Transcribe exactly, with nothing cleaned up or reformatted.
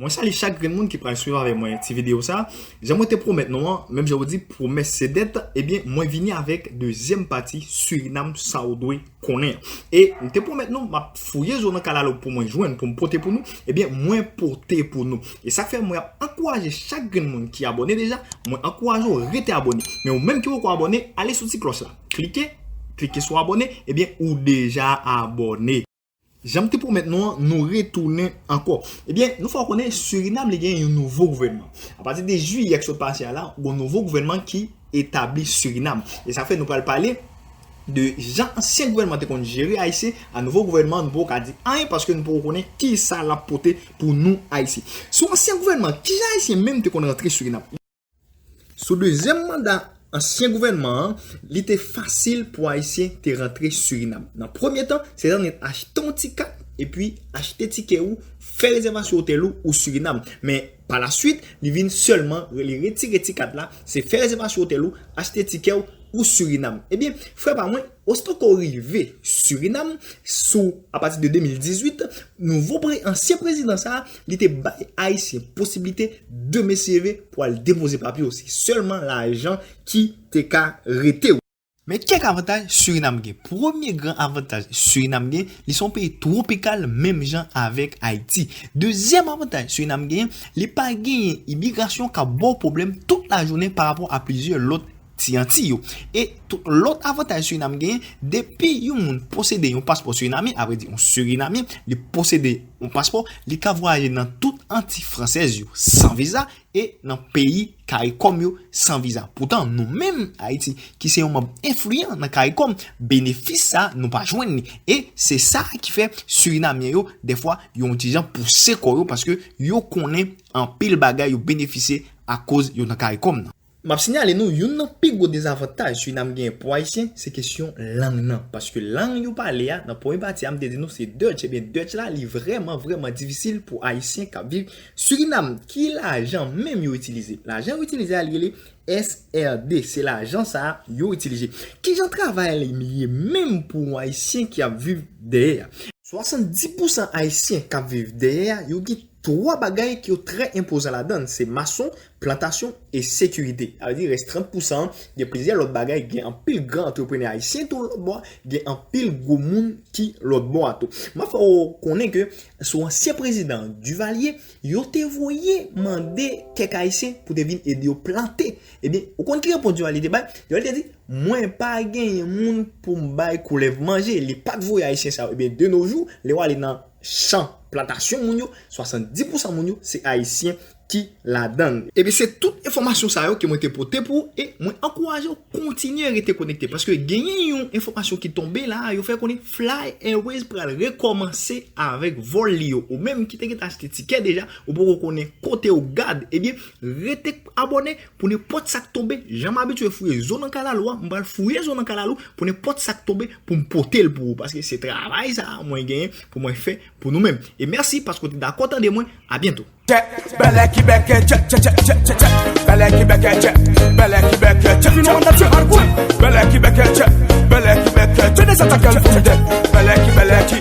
Mwen salye chak grenn moun ki pral swiv avèk mwen ti videyo sa. Jan mwen te pwomèt nou an, menm jan yo di pwomès se dèt, ebyen, mwen vini avèk dezyèm pati Surinam sa w dwe konnen. E m te pwomèt nou, m ap fouye zo nan kalalou pou mwen jwenn, pou m pote pou nou, ebyen, mwen pote pou nou. E sa k fè mwen ap ankouraje chak grenn moun ki abòne deja, mwen ankouraje w rete abòne. Men ou menm ki poko abòne, ale sou ti klòch la. Klike, klike sou abòne, ebyen, ou deja abòne. Jan m te pwomèt nou an, nou retounen ankò. Ebyen, nou fè w konnen Surinam li gen yon nouvo gouvènman. Apati de jiyè k sot pase a la, yon nouvo gouvènman ki etabli Surinam. E sa fè nou pral pale de jan ansyen gouvènman te konn jere Ayisyen, a nouvo gouvènman, nou poko ka di anyen paske nou poko konnen kisa l ap pote pou nou Ayisyen. Sou ansyen gouvènman, kijan Ayisyen menm te konn rantre Surinam? Sou dezyèm manda ansyen gouvènman an, li te fasil pou Ayisyen te rantre Surinam. Nan premye tan, se t ann achte yon ti kat, epi achte tikè ou, fè rezèvasyon otèl ou, ou Surinam. Men, pa la swit, li vin sèlman, li retire ti kat la, se fè rezèvasyon otèl ou, achte tikè ou, ou Surinam. Ebyen, frè pa mwen, osito ke w rive Surinam, sou, apati de de mil dizuit, nouvo pre-, ansyen prezidan sa a, li te bay Ayisyen posiblite demen se leve pou al depoze papye yo. Se sèlman lajan ki te ka rete w. Men kèk avantaj Surinam gen. Premye gran avantaj Surinam gen, li se yon peyi twopikal menm jan avèk Ayiti. Dezyèm avantaj Surinam gen, li pa genyen imigrasyon k ap ba w pwoblèm tout lajounen pa rapò a plizyè lòt ti Anti yo. E tout lòt avantaj Surinam genyen, depi yon moun posede yon paspò Surinamyen, a vrè di yon Surinamyen, li posede yon paspò, li ka vwayaje nan tout Anti fransèz yo san viza e nan peyi Karikòm yo san viza. Poutan, nou menm, Ayiti, ki se yon manm enfliyan nan Karikòm, benefis sa, nou pa jwenn li. E se sa ki fè Surinamyen yo, dèfwa, yo yon ti jan pouse kò yo paske yo konnen anpil bagay yo benefisye akoz yo nan Karikòm nan. M ap sinyale nou, youn nan pi gwo dezavantaj Surinam genyen pou Ayisyen, se kesyon lang nan. Paske lang yo pale a, nan premye pati a, m te di nou se Dutch. Ebyen, Dutch la, li vrèman, vrèman difisil pou Ayisyen k ap viv Surinam. Ki lajan menm yo itilize? Lajan yo itilize a, li rele S R D. Se lajan sa a yo itilize. Kijan travay li ye menm pou yon Ayisyen ki ap viv dèyè a? Swasanndis pousan Ayisyen k ap viv dèyè a, yo gen twa bagay ki yo trè enpòtan ladan l, se mason, plantasyon e sekirite. Sa vle di, rès trant pousan an, gen plizyè lòt bagay, gen anpil gran antreprenè ayisyen tou lòtbò a, gen anpil gwo moun ki lòtbò a tou. M ap fè w konnen ke sou ansyen prezidan Duvalier, yo te voye mande kèk Ayisyen pou te vin ede yo plante. Ebyen, ou konn ki repons Duvalier te bay? Duvalier te di, mwen pa genyen moun pou m bay koulèv manje. Li pa t voye Ayisyen sa yo. Ebyen, de nos jours, lè w ale nan chan plantasyon moun yo, swasanndis pousan moun yo, se Ayisyen ki ladan l. Ebyen, se tout enfòmasyon sa yo ke mwen te pote pou ou e mwen ankouraje w kontinye rete konekte paske genyen yon enfòmasyon ki tonbe la a, yo fè konnen Fly Airways pral rekòmanse avèk vòl li yo. Ou menm ki te gentan achte tikè deja, ou poko konnen kote w gad, ebyen, rete abòne pou nenpòt sa k tonbe. Jan m abitye fouye zo nan kalalou a, m pral fouye zo nan kalalou pou nenpòt sa k tonbe pou m pote l pou ou paske se travay sa a mwen genyen pou mwen fè pou nou menm. E mèsi paske w te dakò tande mwen. A byento. Bèlè ki bèkè, tchè, tchè, tchè, tchè, tchè, tchè. Bèlè ki bèkè, tchè. Bèlè ki bèkè, tchè, tchè, tchè, tchè. Bèlè ki bèkè, tchè. Bèlè ki bèkè, tchè. Tchè, tchè, tchè, tchè. Bèlè ki, bèlè ki,